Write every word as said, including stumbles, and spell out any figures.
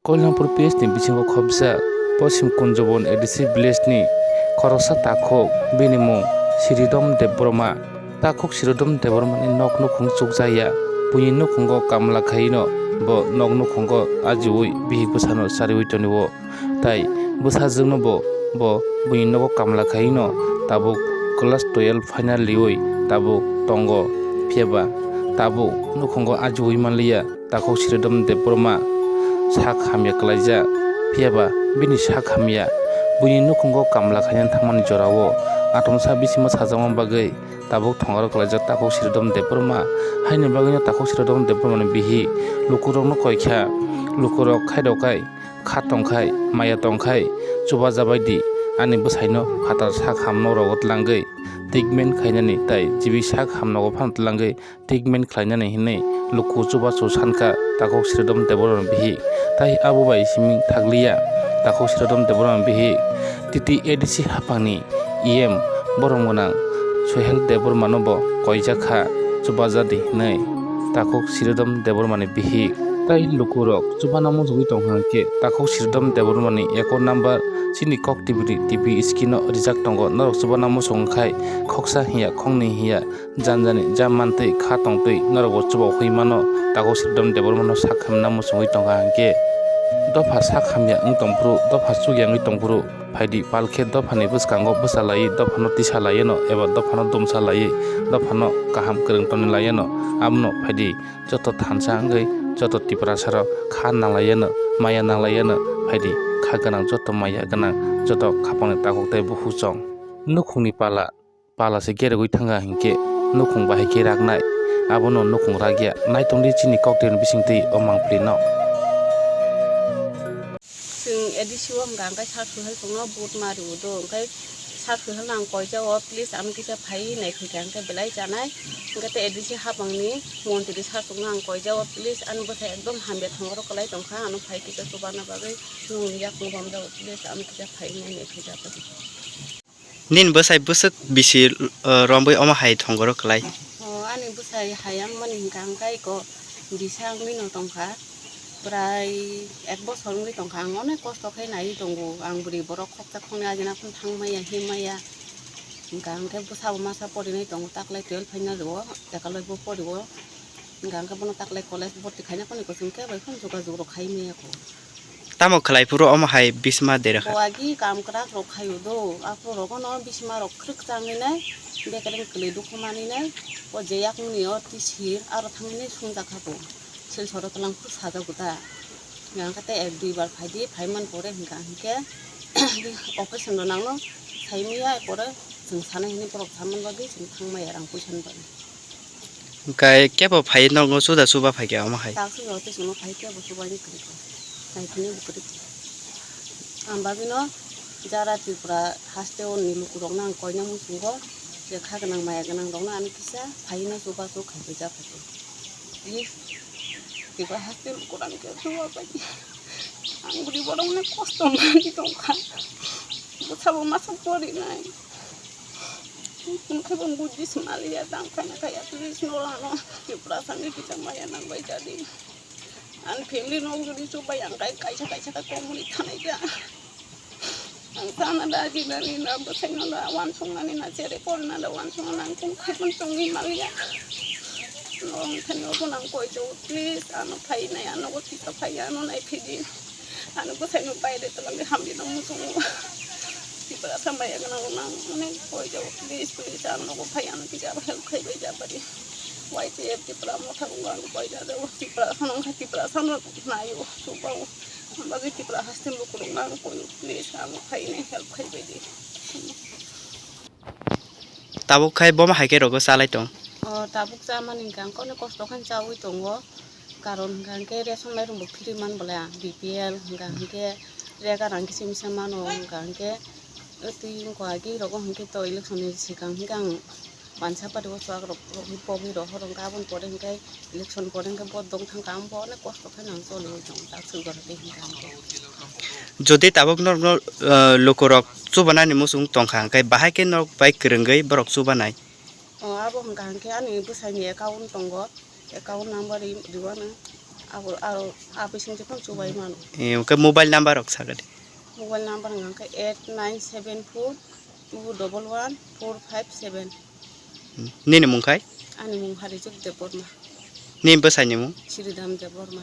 Koilampur P S ni bisingo khobjak Poschim Kunjabon A D C village ni khoroksa takhuk, bini mung Siridom Debbarma. Takhuk Siridom Debbarmani nok nukhung chukjakya, buini nukhungo kamla khaino bo nok nukhungo ajiui bihik bwsano chariui tonio. Tai bwsajwkno bo, bo buini nogo kamla khaino tabuk class twelve final riui tabuk tongo, phiyaba tabuk nukhungo ajiui manliya. Takhuk Siridom Debbarma sak hamya kwlaijak, phiyaba bini sak hamya buini nukhungo kamla khaina thangmani jorao atomsa bisingma sajakma bagwi tabuk thongaro kwlaijak takhuk Siridom Debbarma. Haini bagwino takhuk Siridom Debbarmani bihik lukurokno koikha, lukurok khairok kai kha tongkhai, maya tongkhai, chubajabaidi ani bwsaino phatar sak hamno rogo tlangwi treatment khainani tai jibi sak hamnogo phano tlangwi treatment khlainani hinwi luku chubachu sankha takhuk Siridom Debbarmani bihik. Tai abo bai simi thakliya takhuk Siridom Debbarmani bihik, T T A D C haphangni E M borom gwnang Sohel Debbarmano bo koijak kha chubajadi hinwi takhuk Siridom Debbarmani bihik. Tai lukurok chubana muchungwi tongkha hwnkhe takhuk Siridom Debbarmani eko number chini kok T V ni T V screen o rijak tongo, norok chubana muchung khai khoksa hiya khoknwi hiya janjani ja mantwi kha tongtwi norokbo chubok hwi mano. Takhuk Siridom Debbarmano sak hamna muchungwi tongkha hwnkhe dopha sak hamya wng tongphuru, dopha chukya wngwi tongphuru, phaidi palkhe dophani bwskango bwsa laiwi dophano tisa laiano eba dophano dumsa laiwi dophano kaham kwrwng toni laiano. Abono phaidi joto thansa wngwi joto Tiprasarok kha nanglaiano, maya nanglaiano, phaidi kha gwnang joto maya gwnang joto khapangni takhuk tei bukhukchong. Nukhungni pala pala se gerogwi thangkha hinkhe nukhung bahai khe raknai, abono nukhung rakya. Naitongdi chini koktirni bisingtwi o mangpili no. Chwng A D C o hwnkha hwnkhe sir Sohel chwngno vote ma rwo do, hwnkhe sir Sohel no ang koijao, please ano kisa phai naikhoikha hwnkhe belai chanai, hwnkhe tei A D C haphangni montri sir chwngno ang koijao, please ani bwsai ekdom hamya thongoro kwlai tongkha, ano phai kisa chubana bagwi nwngni yakung romjao, please ano kisa phai nai naikhoikha. Nini bwsai bwswk bisi, uh, romwi omo hai thongoro kwlai? O, ani bwsai hai wngmani hwnkha hwnkhe eko bisa wngwi no tongkha, prai ek bosor wngwi tongkha. Ang onek kosto khe naiwi tongo, ang bwrwi borok khoksa khoknwi ajina phano thang maya, him maya, hwnkha hwnkhe bwsabo masa porinai tongo, taklai twelve final rwo, ekalai bo porio, hwnkha hwnkhe bono taklai college bhorti khaina phano eko chwng kebo phano jogajog rok khai maya kho. Tamo khlai phuru omo hai bisma dera kha? Bo agi kam kwrak rok khaio do, aphuru rogono bisma rok khwrwk changwi nai, bekereng kwlwi dukhumani nai, o je yakungni o tisir aro thangwi nai swngjak kha bo. Silchoro twlang phuru sajago da. Yang khe tei ek dui bar phai di, phai man pore hwnkha hwnkhe operation rw nangno sai maya, pore chwng sanai hwnwi borok saman bagwi chwng thang maya rang puisa ni bagwi. Hwnkhe kebo phai nokno chuda chuba phaikha omo hai? Tak chuba tei chwngno phai kebo chubaini kwrwikha. Naiphini bo kwrwikha. Ang bagwino jara Tripura hasteo ni lukurokno ang koina muchungo je kha gwnang maya gwnang rokno ano kisa phaino chubachu khaipai ja phaikha. Please, Tripura haste lukurokno khe chuba pai. Ang bwrwi borok onek kosto manwi tongkha. Bwsabo masa porinai. Hwnkhe bo buji se maliya, tang khaina kaya, please, no ano Tiprasa ni kisa maya nang bai jadi. Ani family no jodi chubai ang kai kaisa kaisa khe komuni thanai ja. Ang sana da jinani na bwsai no da wansong nani na chere porna da wansong nang kung khai pun chongwi maliya. No ang thani obo nang koi jo, please, ano phai nai, ano go kisa phai, ano nai phidi. Ano bwsai no bai de twlang de hamdi no muchungo. Tiprasa maya gwnang rok nang mane koi jao, please, please, ang nogo phai ano kisa help khai bai ja bari. Y T F Tipra motha rok ang koi ja jao, Tiprasa nang kha Tiprasa no naio, chubao. Ang bagwi Tipra haste lukurok nang koi, please, ano phai ne help khai bai di. Tabuk khai bomo hai khe rogo chalai tong? O, tabuk chamani hwnkha ang kono kosto khe chaui tongo. Karon hwnkha hwnkhe ration mairung bo free man bole, B P L hwnkha hwnkhe rega rang kisa misa mano hwnkha hwnkhe twi wngkha agi rogo hwnkhe to election ni swkang hwnkhe ang bansa pari o chuak rok pogwi rohor hwnkha aboni pore hwnkhe election pore hwnkhe bo dong thangkha ang bo onek kosto khe nang choli tongo tak swk jora tei hwnkha hwnkhe. Jodi tabuk norokno, ah, lukurok chubanani muchung tongkha hwnkhe bahai khe norok bai kwrwngwi borok chubanai? O, abo hwnkha hwnkhe ani bwsaini account tongo, account number ri-, riwano. Abo, aro, a bising je phone chubai mano. Eh, hwnkhe mobile number rok sakadi. Mobile number hwnkhe eight nine seven four two double one four five seven. Hmm. Nini mung khai? Ani mung Harijit Debbarma. Nini bwsai ni mung? Sridham Debbarma.